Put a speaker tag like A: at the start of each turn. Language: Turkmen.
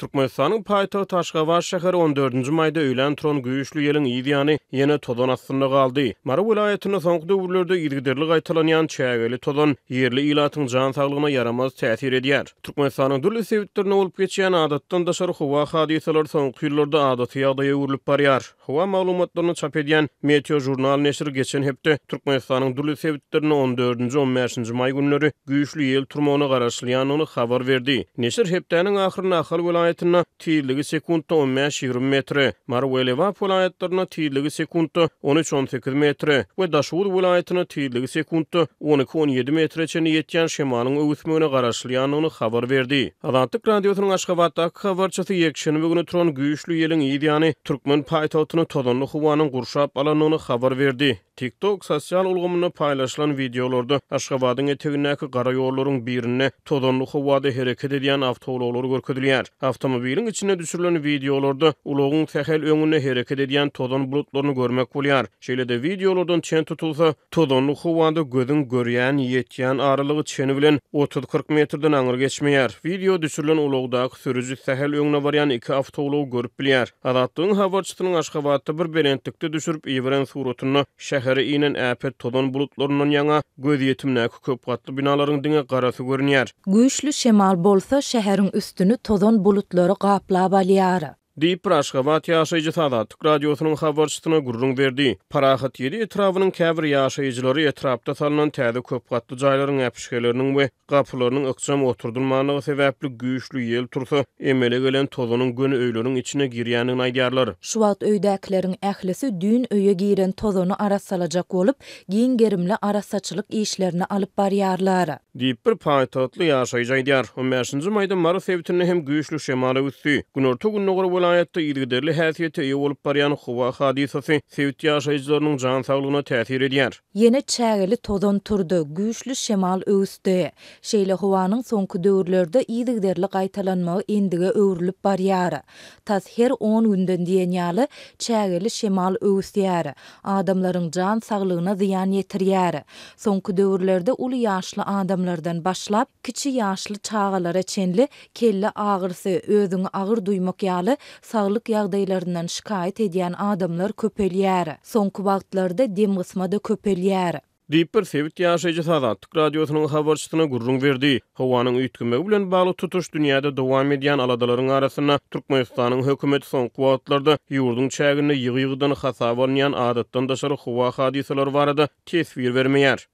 A: Türkmenistanyň paýtagty Aşgabat şäheri on dördünji maýda öýlän turan güýçli ýeliň yz ýany ýene tozan astynda galdy. Mary welaýatynda soňky döwürlerde yzygiderli gaýtalanýan çägeli tozan ýerli ilatyň jan saglygyna ýaramaz täsir edýär. Türkmenistanyň dürli sebitlerinde bolup geçýän adatdan daşary howa hadysalary soňky ýyllarda adaty ýagdaýa öwrülip barýar. Howa maglumatlaryny çap edýän Meteožurnal neşiri geçen hepde Türkmenistanyň dürli sebitlerinde on dördünji, on bäşinji maý günleri güýçli ýel turmagyna garaşylýandygyny habar berdi. Neşir hepdäniň ahyrynda Ahal welaýatynda tizligi sekuntda on bäş-ýigrimi metre, Mary we Lebap welaýatlarynda tizligi sekuntda on üç-on sekiz metre we Daşoguz welaýatynda tizligi sekuntda on iki-on ýedi metre çenli ýetýän şemalyň öwüsmegine garaşylýandygyny habar berdi. Azatlyk Radiosynyň Aşgabatdaky habarçysy ýekşenbe güni turan güýçli ýeliň yz ýany türkmen paýtagtyny tozanly howanyň gurşap alandygyny habar berdi. TikTok sosial ulgamynda paýlaşylan wideolarda Aşgabadyň etegindäki gara ýollaryň birinde tozanly howada hereket edýän awtoulaglar görkezilýär. Awtomobiliň içinde düşürilen wideolarda ulagyň sähel öňünde hereket edýän tozan bulutlaryny görmek bolýar. Şeýle-de wideolardan çen tutulsa, Tozanly howada gözüň görýän, ýetýän aralygy çeni bilen otuz-kyrk metrden aňry geçmeýär. Wideo düşürilen ulagdaky sürüji sähel öňde barýan iki awtoulagy görüp bilýär. Azatlygyň habarçysynyň Aşgabatda bir belentlikde düşürip iberen suratynda şähere inen äpet tozan bulutlaryndan ýaňa gözýetimdäki köp gatly binalaryň diňe garasy görünýär.
B: Güýçli şemal bolsa şäheriň üstüni tozan bulutlary gaplap alýar.
A: Diýip, bir aşgabat ýaşaýjysy Azatlyk Radiosynyň habarçysyna gürrüň berdi. Parahat ýedi etrabynyň käbir ýaşaýjylary etrapda salnan täze köp gatly jaýlaryň äpişgeleriniň we gapylarynyň ykjam oturdylmandygy sebäpli güýçli ýel tursa, emele gelen tozanyň göni öýleriň içine girýändigini aýdýarlar.
B: Şu wagt öýdäkileriň ählisi düýn öýe giren tozany arassalajak bolup, giň gerimli arassaçylyk işlerini alyp barýarlar.
A: Diýip, bir paýtagtly ýaşaýjy aýdýar. On bäşinji maýda Mary sebitinde hem güýçli şemal öwüsdi. Günorta-gündogar welaýatda yzygiderli häsiýete eýe bolup barýan howa hadysasy sebit ýaşaýjylarynyň jan saglygyna täsir edýär.
B: Ýene çägeli tozan turdy, güýçli şemal öwüsdi. Şeýle howanyň soňky döwürlerde yzygiderli gaýtalanmagy endige öwrülip barýar. Tas her on günden diýen ýaly çägeli şemal öwüsýär. Adamlaryň jan saglygyna zyýan ýetirýär. Soňky döwürlerde uly ýaşly adamlardan başlap, kiçi ýaşly çagalara çenli kelle agyrysy, özüňi agyr duýmak ýaly saglyk ýagdaýlaryndan şikaýat edýän adamlar köpelýär. Soňky wagtlarda demgysma-da köpelýär.
A: Diýip, bir sebit ýaşaýjysy Azatlyk Radiosynyň habarçysyna gürrüň berdi. Howanyň üýtgemegi bilen bagly tutuş dünýäde dowam edýän aladalaryň arasynda, Türkmenistanyň hökümeti soňky wagtlarda ýurduň çäginde ýygy-ýygydan hasaba alynýan adatdan daşary howa hadysalary barada teswir bermeýär.